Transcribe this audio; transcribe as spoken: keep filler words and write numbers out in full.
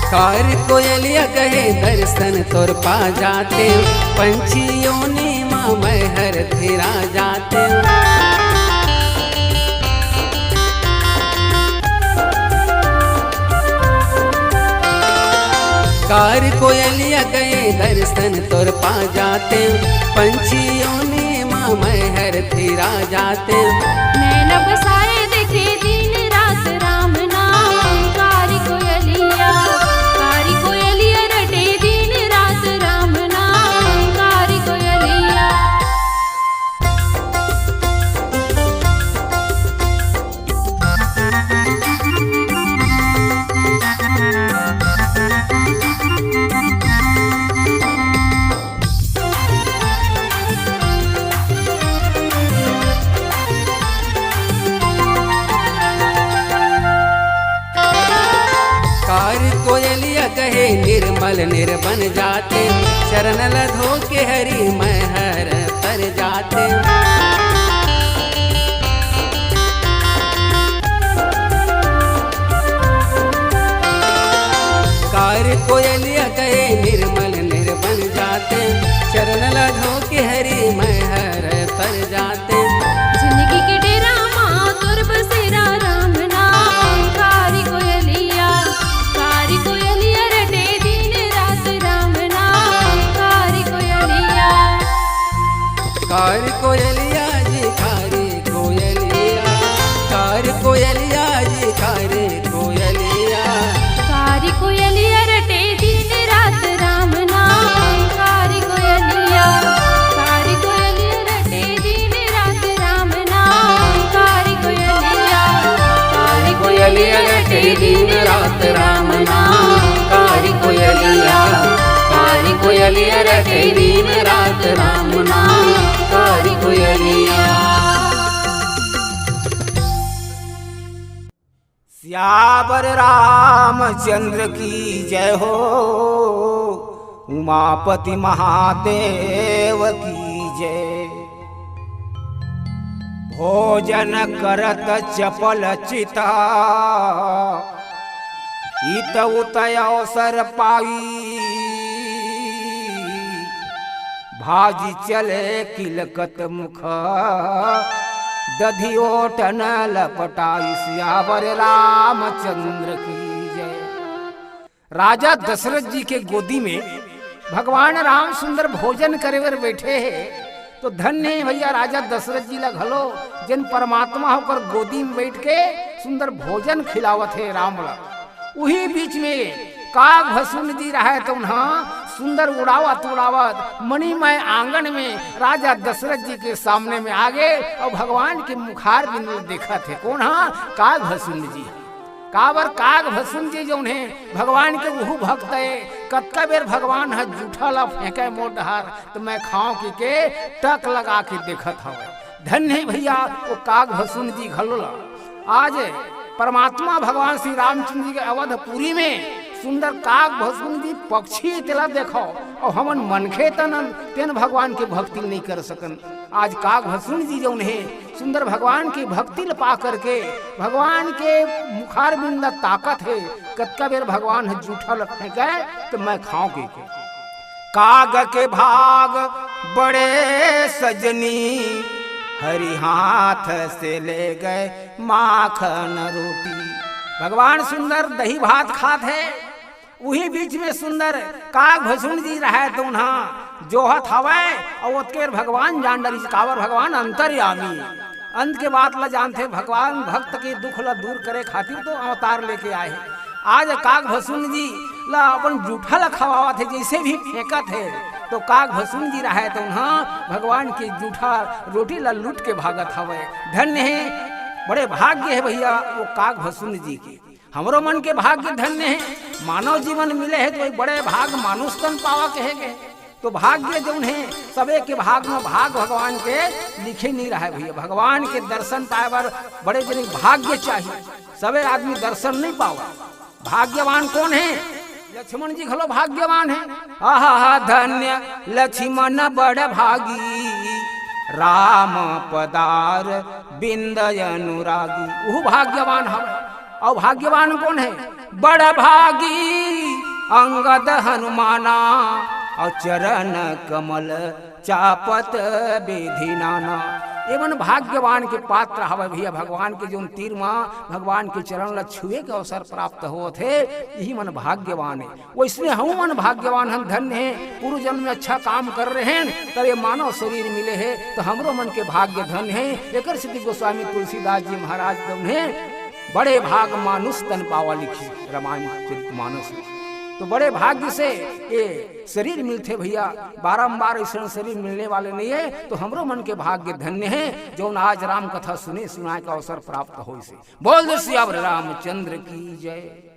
Car कोयलिया कहे दर्शन तोर पा जाते, पंछी योनि मा मैं हर थिरा जाते। कार कोयलिया कहे दर्शन तोर पा जाते, पंछी योनि मा मैं हर थिरा जाते। नैन बसाए देखे दिन रात राम नाम। कारी कोयलिया, कारी कोयलिया रटे दिन रात राम नाम। कारी कोयलिया। कार कोयलिया कहे निर्मल निर्बन जाते, चरण ल धो के हरि मैं हर तर जाते। कार कोयलिया कहे निर्मल निर्बन जाते, चरण ल धो के हरि मैं हर तर जाते। जिंदगी के डेरा मा तोर बसेरा राम नाम। कारी कोयलिया, कारी कोयलिया रटे दिन रात राम नाम। कारी कोयलिया। कारी कोयलिया जी, कारी कोयलिया, कारी कोयलिया जी, कारी कोयलिया। कारी कोयलिया रटे दिन रात राम नाम। कारी कोयलिया, कारी कोयलिया रटे दिन रात राम नाम। कारी कोयलिया, कारी कोयलिया रटे दिन रात राम नाम। कारी कोयलिया, कारी कोयलिया रटे दिन रात राम नाम। कारी कोयलिया। सियावर रामचंद्र की जय हो, उमापति महादेव की जय। भोजन करत चपल चिता, इत उत अवसर पाई। भाजी चले किलकत मुख, दधि ओठ न लपटाई। सियावर रामचंद्र की जय। राजा दशरथ जी के गोदी में भगवान राम सुंदर भोजन करे बर बैठे हे, तो धन्य हे भैया राजा दशरथ जी ला घलो, जेन परमात्मा होकर गोदी में बैठ के सुंदर भोजन खिलावत हे राम ला। उही बीच में काग भसुन जी रहय, तो उन्हा सुंदर उड़ावत उड़ावत मणिमय आंगन में राजा दशरथ जी के सामने में आगे अउ भगवान के मुखार बिंद देखत हे। कोन हा? काग भसुन जी। काबर काग भसुन जी जौन हे भगवान के उहू भक्त हे। कतका बेर भगवान ह जूठा ला फेंके मोर डहार, तो मैं खांव के, के टक लगा के देखत हवय। धन्य हे भैया वो काग भसुन जी घलो ला। आज परमात्मा भगवान श्री रामचंद्र जी के अवधपुरी में सुंदर काग भसुन जी पक्षी तेला देखो, अउ हमन मनखे तन तेन भगवान के भक्ति नहीं कर सकन। आज काग भसुन जी जौन हे सुंदर भगवान के भक्ति ल पा करके भगवान के मुखार बिंद ल ताकत हे। कतका बेर भगवान ह जूठा ल फेंके तो मैं खांव के, के। काग के भाग बड़े सजनी, हरि हाथ से ले गए माखन रोटी। भगवान सुंदर दही भात खात हे, उही बीच में सुंदर काग भसुन जी रहय, तो उन्हा जोहत हवय, अउ ओतके भगवान जान डरिस, काबर भगवान अंतर्यामी। अंत के बात ला जानथे, भगवान भक्त के दुख ला दूर करे खातिर तो अवतार लेके आए हे। आज काग भसुन जी ला अपन जूठा ला खवावत हे, जैसे भी फेंकत हे, तो काग भसुन जी रहय, तो उन्हा भगवान के जूठा रोटी ला लूट के भागत हवय। धन्य हे, बड़े भाग्य हे भैया वो काग भसुन जी के। हमरो मन के भाग्य धन्य हे, मानव जीवन मिले हे तो वही बड़े भाग मानुष तन पावा कहे गए। तो भाग्य जौन हे, सबे के भाग में भाग भगवान के लिखे नहीं रहय भैया। भगवान के दर्शन पाए बर बड़े जनी भाग्य चाहिए, सबे आदमी दर्शन नहीं पावा। भाग्यवान कोन हे? लक्ष्मण जी घलो भाग्यवान हे। आहा, धन्य लक्ष्मण बड़ भागी, राम पदार बिंद अनुरागी। उहू भाग्यवान हवय। अउ भाग्यवान कोन हे? बड़ भागी अंगद हनुमाना और चरण कमल चापत विधि नाना। ये मन भाग्यवान के पात्र हवे भैया, भगवान के जोन तीर मा भगवान के चरण ला छुए के अवसर प्राप्त होत हे, यही मन भाग्यवान हे। वैसने हमू मन भाग्यवान हन, धन्य हे। पूर्व जन्म में अच्छा काम कर रहे हैं, त ये मानव शरीर मिले हे, तो हमरो मन के भाग्य धन्य हे। एकर सेती गोस्वामी तुलसीदास जी महाराज जौन हे, बड़े भाग मानुष तन पावा लिखे रामायण चरित मानस। तो बड़े भाग्य से ये शरीर मिलथे भैया, बारंबार ऐसे शरीर मिलने वाले नहीं है। तो हमरो मन के भाग्य धन्य है, जौन आज राम कथा सुने सुनाए का अवसर प्राप्त होइसे। बोल दे सियावर रामचंद्र की जय।